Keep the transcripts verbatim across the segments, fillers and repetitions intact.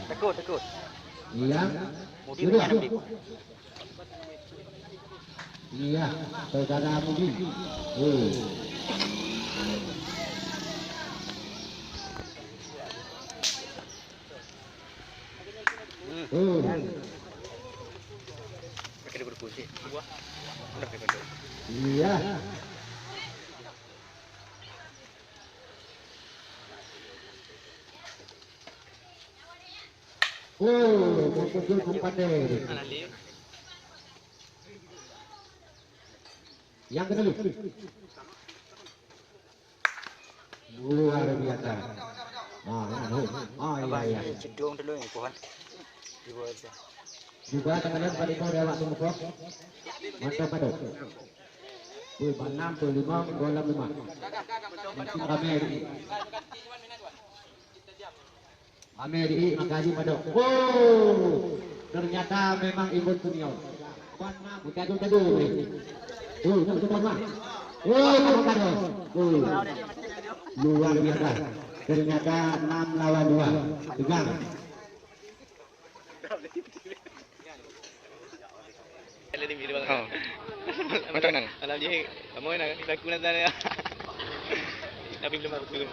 Takut, takut. Iya. Mudi punya lebih. Iya, saudara Mudi. Oh. Hmm. Oh. Pakai dua puluh kunci. Iya. Oh, mukul kumpat deh. Yang kedua. Luar biasa. Ah, ya, oh. Ah, iya, iya. Cedung dulu ni pohon. Di bawah tu. Juga teman-teman pada itu lewat tu muka. Mantap, mantap. Pukul enam, pukul lima, pukul enam lima. Mungkin ramai hari ini. Ramai hari ini, maka haji pada. Oh, ternyata memang Ibu Senior. Bukan tu tadi. Oh, tu tu mah. Oh, tu bukan tu. Oh. Luar biasa. Ternyata enam lawan dua. Tegang. Oh. Macam mana? Alam jahil. Kamu nak laku nak tanya. Tapi belum aku turun.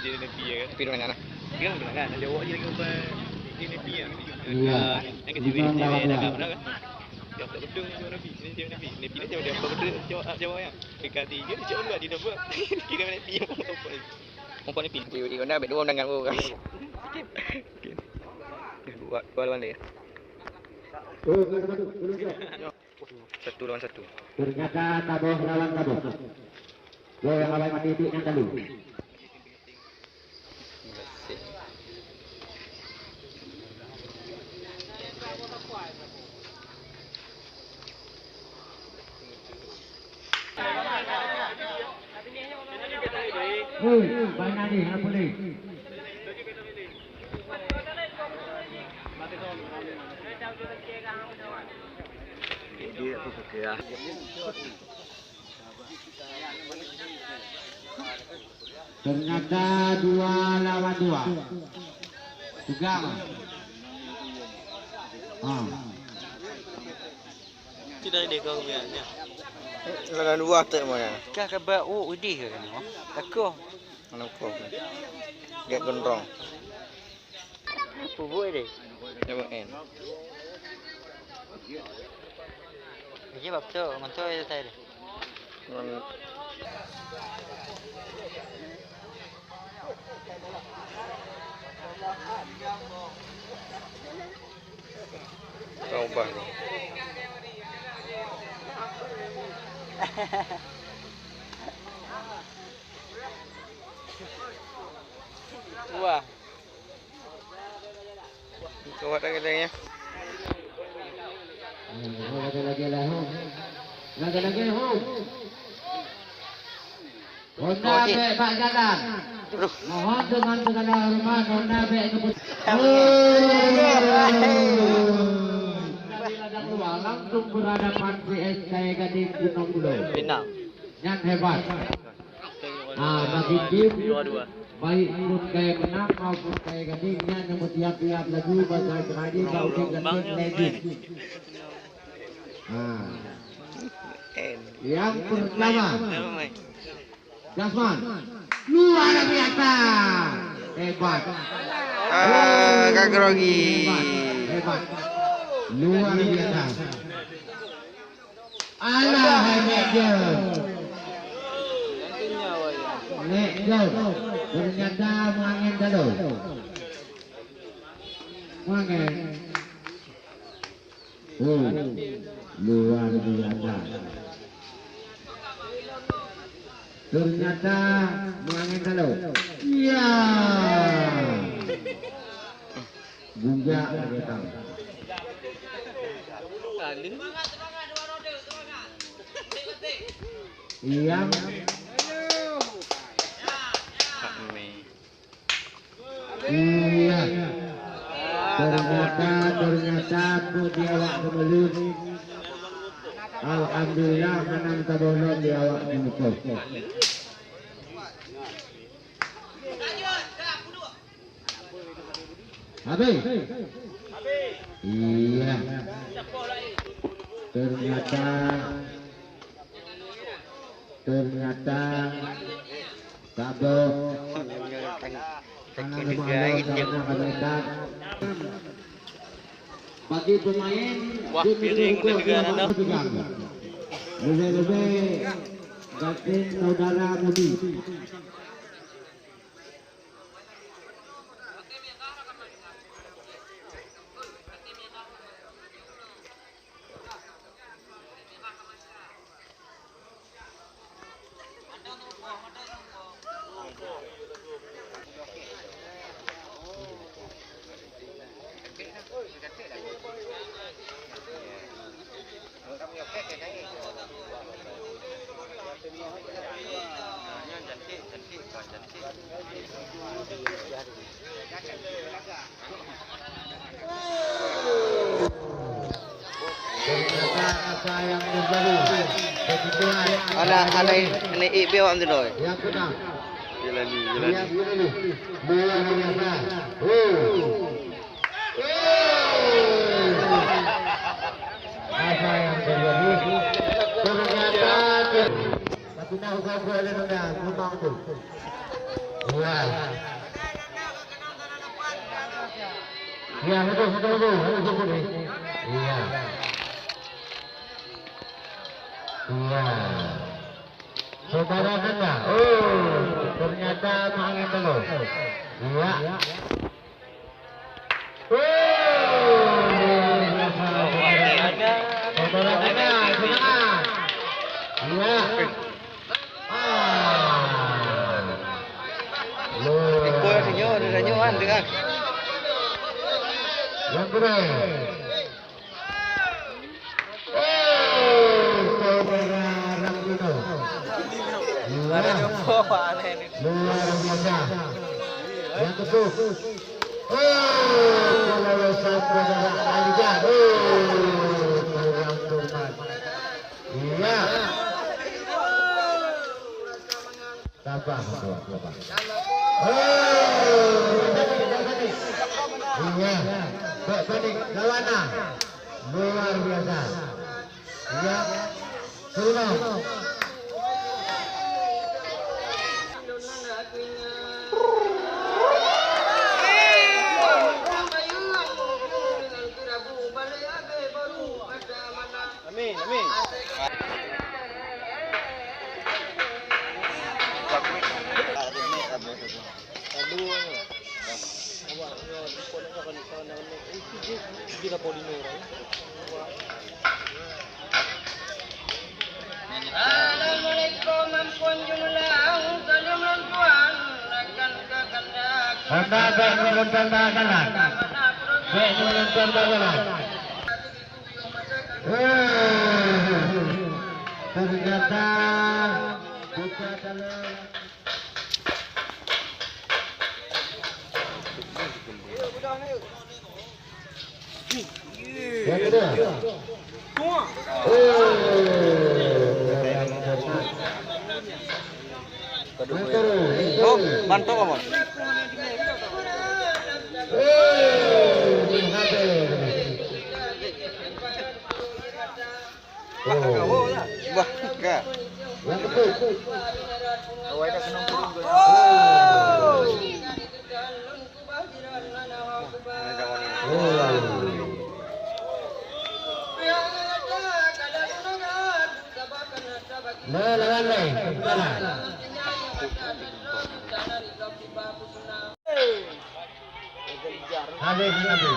Dia Nabi ya kan? Tapi belum nak. Dia kan belum nak. Ada awak je lagi umpan. Dia Nabi ya. Iya. Yang kecil dia dah kan. Dia tak betul macam Nabi. Ini dia Nabi. Nabi dah jawab dia apa betul jawab jawab ya. Dekat dia dia jawab juga dia dah buat. Kira Nabi yang umpan. Umpan Nabi. Dia dia nak dua dengan orang. Dua dua lawan dia. Satu lawan satu. Ternyata taboh lawan taboh. Dua yang awai mati itu yang kalu. Hei, banyak ni, apa ni? Ternyata dua lawan dua. Tegang. Ha. Tidak ada kau punya. Lawan dua tak mana? Kah kaba oh udih ke kan? Aku. Mana kau? Gek gondrong. Pubuk deh. Coba en. Iya bab tu, mantul ya saya deh. Kau ubah kau. Wah. Kuat lagi lagi ya. Lagi-lagi ho. Lagi-lagi ho. Honda bek bak jalan. Mohon dengan segala hormat Honda bek kebut. Dari ladang luar langsung berhadapan P S K Gading Gunung Bulo. Pinang. Nyan hebat. Ah, bagi tim, baik Pun Kaya Menang maupun Kaya Gading, nyan yang bersiap-siap lagi pasal terakhir bak udép Gading Legend. Ah. Yang pertama, Gasman, luar biasa, hebat. Ah, ka grogi. Hebat, hebat, luar biasa. Alah, hai Mek Jom. Mek Jom. Ternyata meuangén talo. Meuangén. Oh, luar biasa. Ternyata meuangén talo. Ya. Bujak lagèe tang. Iya. Iya. Ternyata, ternyata pun di awak Teumeuleuen. Alhamdulillah, hana meutabôh lom di awak Teumeuleuen. Habis. Iya. Ternyata, ternyata Sabo. Anak rumah lo, sabo akan datang. Bagi pemain, wah, piring hukum dah dengar dah. Lebih-lebih Gatin Saudara Mudi. Anak, anak, anak ik biar awak meudroe. Yang keenam. Yelani, Yelani. Yang Yelani. Luar biasa. Oh. Apa yang terjadi? Ternyata ter-, tapi nak usaha buat dia nenda, memang tu. Ya. Ya, betul, betul, betul. Betul, betul, betul. Ya. Ya. Saudara dengar. Oh, ternyata main dulu. Ya. Oh, luar biasa. Saudara dengar, semangat. Ya. Ah. Luar biasa. Ikut senyum, ada senyum kan, dengar. Yang keren. Oh, saudara Rambino. Luar, luar biasa. Yang ketujuh. Oh, kalau saudara Alijah. Oh, kurang hormat. Iya. Sabar, sabar, sabar. Oh, tak panik, tak panik. Iya. Tak panik. Lawan ah. Luar biasa. Iya. Terima. Amin, amin. Assalamualaikum, ampôn jumlah, salam lôn tuan, rakan kakanda. Honda bèk meunurunkan bak jalan. Bèk meunurunkan bak jalan. Eh, ternyata buka dalam. Yang kedua. Oh, yang kedua. Oh, mantap, Abang. Oh, habis. Oh. Bah, ka. Yang betul. Awai dah kena turun ke. Oh. Oh. Nah, lawan ni. Mana? Habis, habis.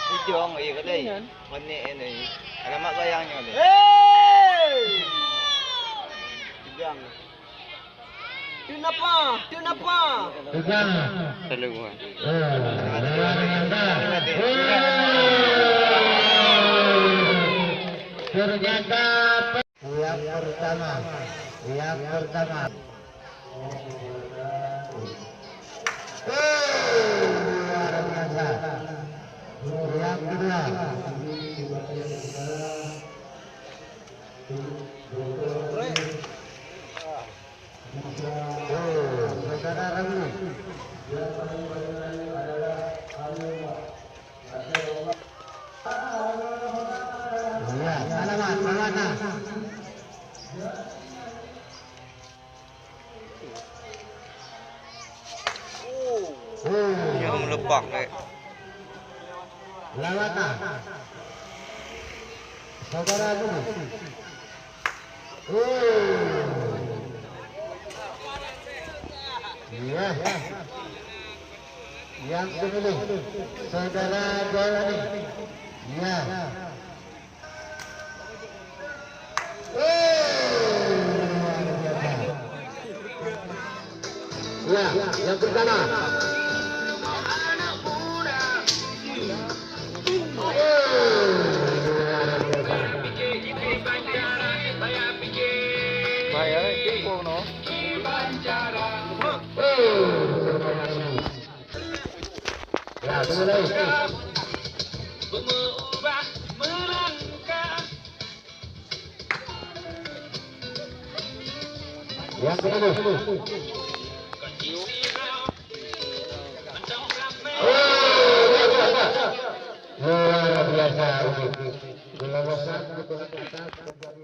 Bujong, iya, kadai. Panik ini. Alamak, bayang nyoe deh. Hei! Bujong. Kenapa? Kenapa? Kenapa? Selalu buat. Eh, ternyata. Yang pertama, yang pertama. Oh, luar biasa. Yang kedua. Selamat, selamat, nah. Oh, nyang meuleupah, eh. Lawan, nah. Saudara dulu. Oh. Iya. Yang kedua, saudara Jawani. Iya. Ya, yang pertama. Bahaya, eh, kiko no. Ya, betul. Yang kedua. Oh, luar biasa. Luar biasa. Kelolosan untuk atas.